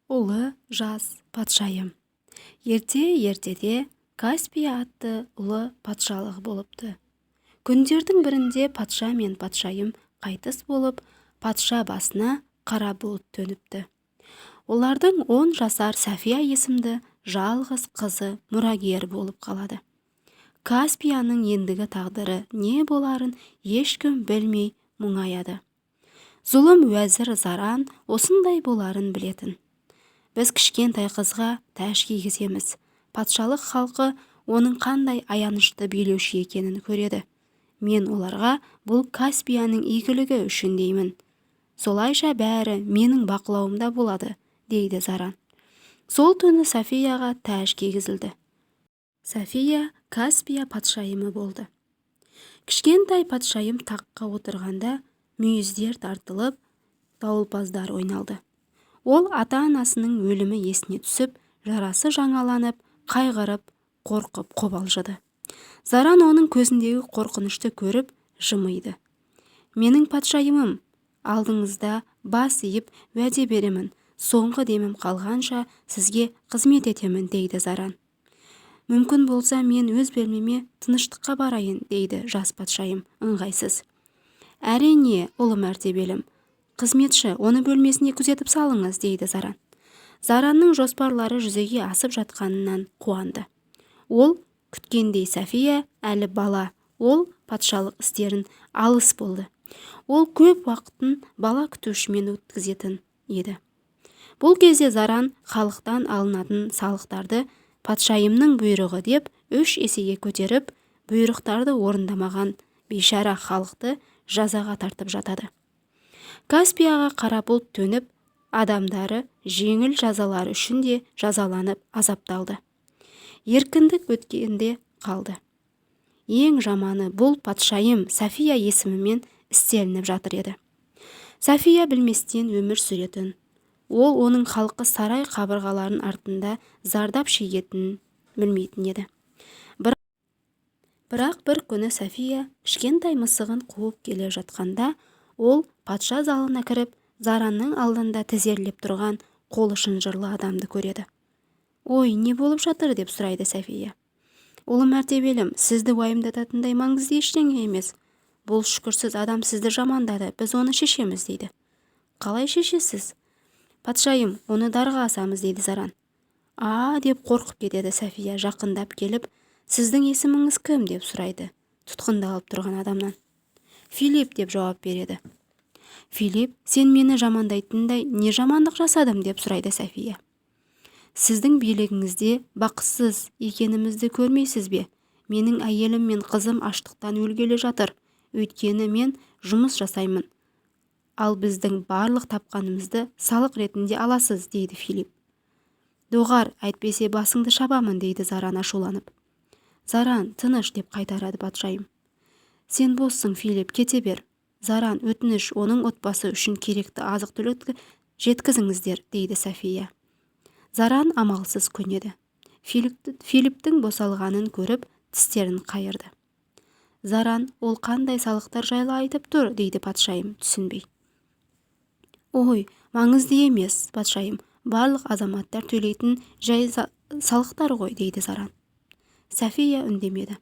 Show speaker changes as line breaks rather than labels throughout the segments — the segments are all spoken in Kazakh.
Ұлы жас патшайым. Ерте-ертеде Каспия атты ұлы патшалық болыпты. Күндердің бірінде патша мен патшайым қайтыс болып, патша басына қара бұлт төніпті. Олардың 10 жасар София есімді жалғыз қызы мұрагер болып қалады. Каспияның ендігі тағдыры не боларын ешкім білмей мұңаяды. Зұлым уәзір Заран осындай боларын білетін. «Біз кішкентай қызға тәж кигіземіз. Патшалық халқы оның қандай аянышты билеуші екенін көреді. Мен оларға бұл Каспияның игілігі үшін деймін. Солайша бәрі менің бақылауымда болады», – дейді Заран. Сол түні Софияға тәж кигізілді. София Каспия патшайымы болды. Кішкентай патшайым таққа отырғанда, мүйіздер тартылып, дауылпаздар ойналды. Ол ата-анасының өлімі есіне түсіп, жарасы жаңаланып, қайғырып, қорқып, қобалжыды. Заран оның көзіндегі қорқынышты көріп, жымиды. «Менің патшайымым, алдыңызда бас иіп, уәде беремін: соңғы демім қалғанша сізге қызмет етемін», – дейді Заран. «Мүмкін болса, мен өз бөлмеме тыныштыққа барайын», – дейді жас патшайым ыңғайсыз. «Әрине, ұлы мәртебелім. Қызметші, оны бөлмесіне күзетіп салыңыз», – дейді Заран. Заранның жоспарлары жүзеге асып жатқанынан қуанды. Ол күткендей, София әлі бала, ол патшалық істерін алыс болды. Ол көп уақытын бала күтушімен өткізетін еді. Бұл кезде Заран халықтан алынатын салықтарды патшайымның бұйрығы деп үш есеге көтеріп, бұйрықтарды орындамаған бейшара халықты жазаға тартып жатады. Каспияға қара бұлт төніп, адамдары жеңіл жазалары үшін де жазаланып, азапталды. Еркіндік өткенде қалды. Ең жаманы, бұл патшайым София есімімен істелініп жатыр еді. София білместен өмір сүретін. Ол оның халқы сарай қабырғаларының артында зардап шегетінін білмейтін еді. Бірақ бір күні София кішкентай мысығын қуып келе жатқанда, ол патша залына кіріп, Заранның алдында тізерлеп тұрған қолы шынжырлы адамды көреді. «Ой, не болып жатыр?» – деп сұрайды София. «Ұлы мәртебелім, сізді уайымдататындай маңызды ештеңе емес. Бұл шүкірсіз адам сізді жамандады, біз оны шешеміз», – дейді. «Қалай шешесіз?» «Патшайым, оны дарға асамыз», – дейді Заран. «А!» – деп қорқып кетеді София. Жақындап келіп, «Сіздің есіміңіз кім?» – деп сұрайды тұтқындалып тұрған адамнан. «Филипп», – деп жауап береді Филипп. «Сен мені жамандайтындай не жамандық жасадым?» – деп сұрайды София. «Сіздің билігіңізде бақытсыз екенімізді көрмейсіз бе? Менің әйелім мен қызым аштықтан өлгелі жатыр, өйткені мен жұмыс жасаймын, ал біздің барлық тапқанымызды салық ретінде аласыз», – дейді Филипп. «Доғар, әйтпесе басыңды шабамын», – дейді Заран ашуланып. «Заран, тыныш», – деп қайтарады патшайым. «Сен боссың, Филипп, кете бер. Заран, өтініш, оның отбасы үшін керекті азық-түлікті жеткізіңіздер», – дейді София. Заран амалсыз көнеді. Филипптің босалғанын көріп, тістерін қайырды. «Заран, ол қандай салықтар жайлы айтып тұр?» – дейді патшайым түсінбей. «Ой, маңызды емес, патшайым, барлық азаматтар төлейтін жай салықтар ғой», – дейді Заран. София үндемеді.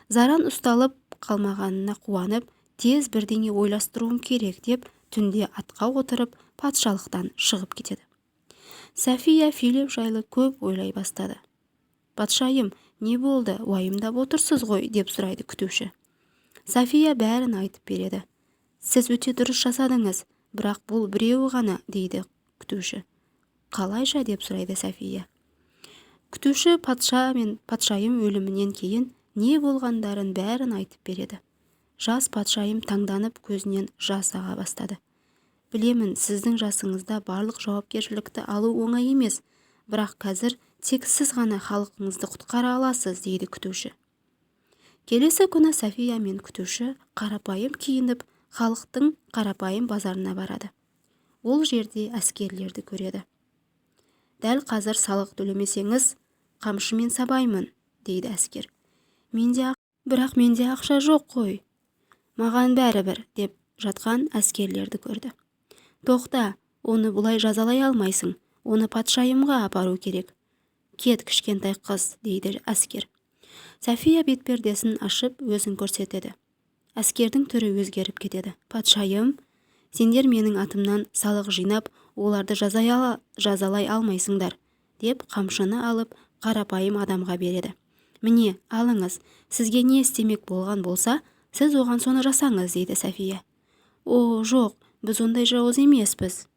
Заран ұсталып қалмағанына қуанып, «Тез бірдеңе ойластыруым керек» деп, түнде атқа отырып, патшалықтан шығып кетеді. София Филипп жайлы көп ойлай бастады. «Патшайым, не болды, уайымдап отырсыз ғой?» – деп сұрайды күтуші. София бәрін айтып береді. «Сіз өте дұрыс жасадыңыз, бірақ бұл біреуі ғана», – дейді күтуші. «Қалайша?» – деп сұрайды София. Күтуші патша мен патшайым өлімінен кейін не болғандарын бәрін айтып береді. Жас патшайым таңданып, көзінен жас аға бастады. «Білемін, сіздің жасыңызда барлық жауапкершілікті алу оңай емес, бірақ қазір тек сіз ғана халқыңызды құтқара аласыз», – дейді күтуші. Келесі күні София мен күтуші қарапайым киініп, халықтың қарапайым базарына барады. Ол жерде әскерлерді көреді. «Дәл қазір салық төлемесеңіз, қамшымен сабаймын», – дейді әскер. «Менде, бірақ менде ақша жоқ қой». «Маған бәрібір», – деп жатқан әскерлерді көрді. «Тоқта, оны бұлай жазалай алмайсың. Оны патшайымға апару керек. Кет, кішкентай қыз, дейді әскер. София бетпердесін ашып, өзін көрсетеді. Әскердің түрі өзгеріп кетеді. Патшайым, сендер менің атымнан салық жинап, оларды жазалай алмайсыңдар, деп қамшыны алып, қарапайым адамға береді. Міне, алыңыз, сізге не істемек болған болса, сіз оған соны жасаңыз, дейді София. О, жоқ, біз ондай жауыз емеспіз.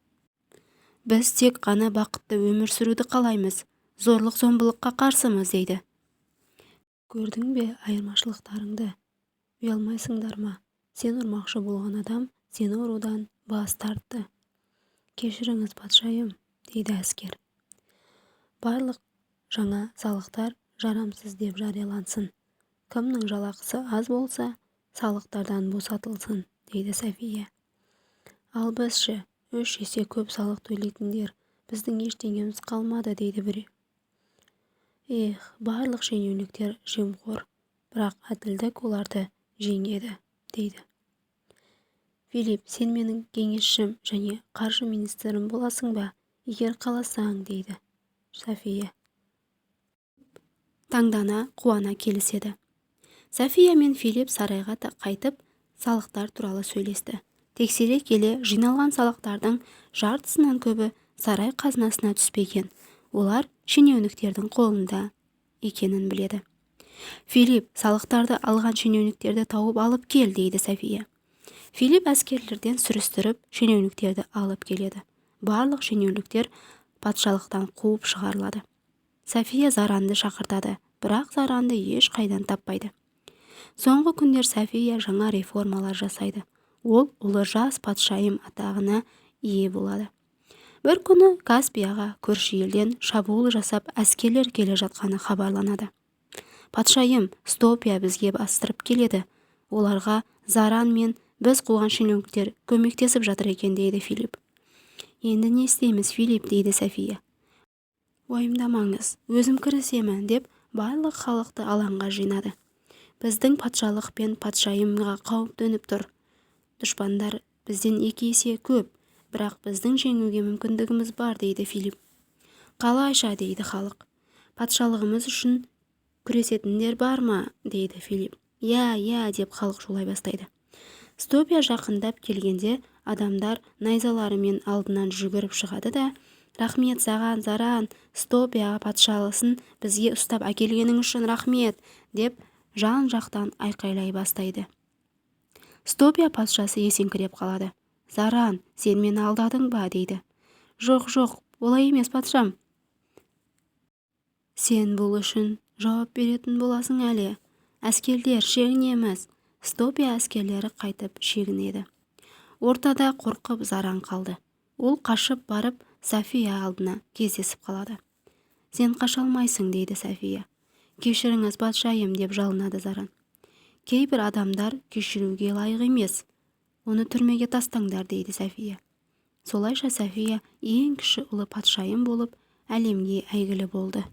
Біз тек қана бақытты өмір сүруді қалаймыз, зорлық-зомбылыққа қарсымыз, дейді. Көрдің бе айырмашылықтарыңды? Ұялмайсыңдар ма? Сен ұрмақшы болған адам сені ұрудан бас тартты. Кешіріңіз, патшайым, дейді әскер. Барлық жаңа салықтар жарамсыз деп жариялансын. Кімнің жалақысы аз болса, салықтардан босатылсын, дейді София. Ал біз ше, 3 есе көп салық төлейтіндер, біздің ештеңеміз қалмады, дейді біреу. Эх, барлық шенеуніктер жемқор, бірақ әділдік оларды жеңеді, дейді. Филипп, сен менің кеңесшім және қаржы министрім боласың ба, егер қаласаң, дейді София. Таңдана, қуана келіседі. София мен Филипп сарайға қайтып, салықтар туралы сөйлесті. Тексере келе, жиналған салықтардың жартысынан көбі сарай қазынасына түспеген, олар шенеуніктердің қолында екенін біледі. Филипп, салықтарды алған шенеуніктерді тауып алып кел, дейді София. Филипп әскерлерден сүрістіріп, шенеуніктерді алып келеді. Барлық шенеуніктер патшалықтан қуып шығарылады. София Заранды шақыртады, бірақ Заранды еш қайдан таппайды. Соңғы күндер София жаңа реформалар жасайды. Ол ұлы жас патшайым атағына ие болады. Бір күні Каспияға көрші елден шабуыл жасап әскерлер келе жатқаны хабарланады. Патшайым, Стопия бізге бастырып келеді. Оларға Заран мен біз қуған шенеуніктер көмектесіп жатыр екен, дейді Филипп. Енді не істейміз, Филипп, дейді София. Уайымдамаңыз, өзім кірісемін, деп барлық халықты алаңға жинады. Біздің патшалық пен патшайымға қауіп төніп тұр. Дұшпандар бізден 2 есе көп, бірақ біздің жеңуге мүмкіндігіміз бар, дейді Филипп. Қалайша, дейді халық. Патшалығымыз үшін күресетіндер бар ма, дейді Филипп. Я, я, деп халық шулай бастайды. Стопия жақындап келгенде адамдар найзаларымен алдынан жүгіріп шығады да, рахмет саған, Заран, Стопия патшасын бізге ұстап әкелгенің үшін рахмет, деп жан-жақтан айқайлай бастайды. Стопия патшасы есеңгіреп қалады. Заран, сен мені алдадың ба, дейді. Жоқ, жоқ, олай емес, патшам. Сен бұл үшін жауап беретін боласың әлі. Әскерлер, шегінеміз. Стопия әскерлері қайтып шегінеді. Ортада қорқып Заран қалды. Ол қашып барып София алдына кездесіп қалады. Сен қаша алмайсың, дейді София. Кешіріңіз, патшайым, деп жалынады Заран. Кейбір адамдар кешіруге лайық емес. Оны түрмеге тастаңдар, дейді София. Солайша София ең кіші ұлы патшайым болып әлемге әйгілі болды.